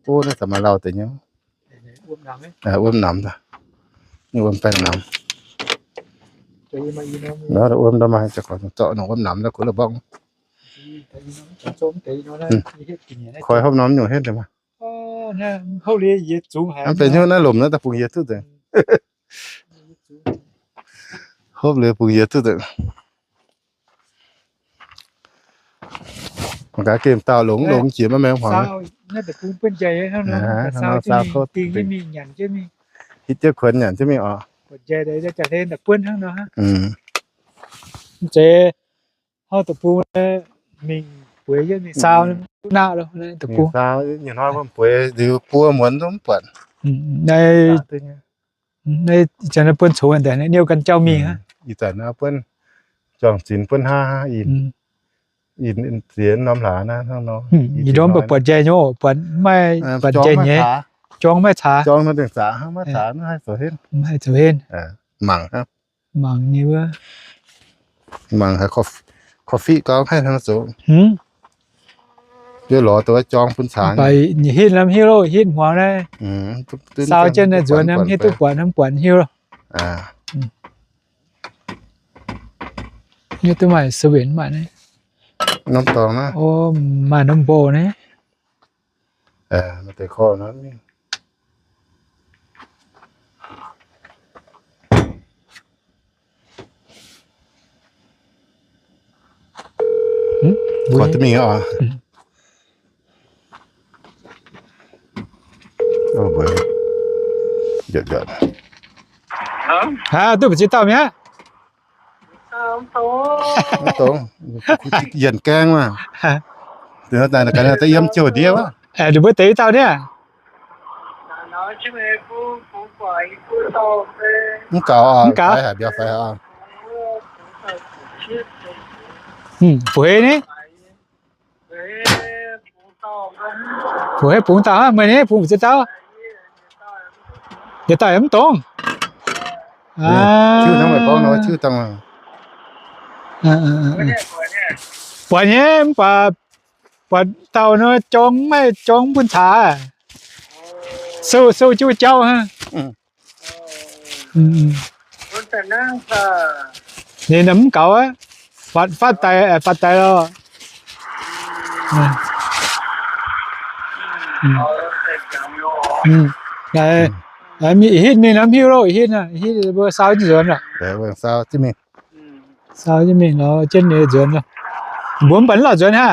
ໂອ້ ໜ້າຈະມາເລົ່າແຕ່ຍັງ ອວມໜຳເດ້ ເອີ ອວມໜຳນະ ນີ້ອວມແປ້ງໜຳ ເນາະ ອວມດອກໄມ້ ຈະຂໍເຈາະໜອງອວມໜຳແລ້ວຄົນລະບ້ອງ ອືມ ຄອຍຮອບນ້ອມຢູ່ເຮັດໄດ້ມາ ມັນເປັນຢູ່ໃນລົມນະ ຕະປຸງເຢັນສຸດເລີຍ ຮອບເລີຍປຸງເຢັນສຸດເລີຍ ມັນກະເກມຕາວລົງ ເອີ ລົງເກມມາແມ່ນຂອງ ຊາວ ໜ້າຈະປຸງເປັນໃຫຍ່ເນາະ ອ່າ ຊາວ ຊາວ ຈະມີ ຕິງ ຈະມີຫຍັງ ຈະມີ ຮິດ ຈະຂວັນຫຍັງ ຈະມີ ອໍ ເປັນໃຫຍ່ໄດ້ ຈະເຫັນແຕ່ເພິ່ນທັງເນາະ ອືມ ເຈ ເຮົາຕະປູມີເປີຍຢູ່ນີ້ ອືມ ຊາວໜ້າແລ້ວນະ ຕະປູ ຊາວ ຢ່າງນ້ອຍມັນເປີຍ ຫຼືປົວໝວນສົມປວນ ອືມ ໃນ ໃນຈັນນະເພິ່ນໂຊອັນໃດນະ ນຽວກັນເຈົ້າມີ ອືມ ຮະ ອີຕານະເພິ່ນ ຈອງສິນເພິ່ນຫາ ຫາອີນ ອືມ ອີນ ອີນສຽນນຳຫຼານະ ທາງນ້ອງ ອືມ ອີ ອີດົມ ໄປປວດໃຫຍ່ໂຍ ປວດໄມ້ ເອີ ປວດໃຫຍ່ ຈອງໄມ້ຖາ ຈອງມາແຕ່ງສາ ເຮົາມາຖາ ເອີ ໃຫ້ໂສເຫັນ ໃຫ້ໂສເຫັນ ເອີ ໝັງ ໝັງນີ້ເວີ ໝັງ ຄອຟ ຄອຟຟີກໍໃຫ້ທາງໂສ ຫື ດຽວລໍຕົວຈອງປຸນສາ ໄປຮີດນຳຮີໂລ ຮີດຫົວໄດ້ ອືມ ຊາວເຈັນນະ ຈວນນຳຮີດຕຸກປອນ ນຳປອນຮີໂລ ອ່າ ອືມ ນີ້ຕົວໃໝ່ສະເຫວັນມານີ້ ນ້ຳຕອງນະ ໂອ້ ມານ້ຳບໍ່ນີ້ ເອີ ມາແຕ່ຂໍ້ນັ້ນ ຫຶ ຂໍຈະມີ ອໍ ອືມ ໂອ້ ເບີ ຍອດໆ ຮະ ຕູ້ໄປຊິເຕົ້າເມຍ ຕອງ ຕອງ ຢຽນແກ້ງວ່າ ເດີ ແຕ່ ແຕ່ ແຕ່ ຕຽມໂຈດດຽວ ເອີ ດູເບີເຕະເຕົ້າເນຍ ມັນເກົ່າ ມັນເກົ່າ ໄຟຫາ ດຽວໄຟຫາ ອືມ ຜູ້ເຮັດນີ້ ຜູ້ເຮັດປຸງເຕົ້າ ມື້ນີ້ປຸງຊິເຕົ້າ ຢ່າຕ່ອຍມັນຕົງ ອ່າ ຊື່ທັງໝົດ ເອົາໜ້ອຍ ຊື່ຕັ້ງ ເອີ ເອີ ເອີ ເອີ ປານນີ້ ປາ ປາເຕົ້າເນາະ ຈອງໄມ້ ຈອງບຸນຖາ ສູ້ ສູ້ຈຸເຈົ້າ ຮະ ອືມ ອືມ ອືມ ຄົນຕະນັງກະ ນີ້ນຳເກົ່າ ຟັດ ຟັດໄຕ ເອີ ຟັດໄຕແລ້ວ ອືມ ອືມ ໄດ້ ໄດ້ ມີອີກຮີດ ມີນຳຮີໂລ ຮີດນະ ຮີດເບີຊາວຈະເດີນລະ ແຕ່ເບິ່ງຊາວຈະມີ ຊາວຈະມີເນາະ ເຈັນນີ້ເດີນລະ ບວມປັນລະເດີນຫາ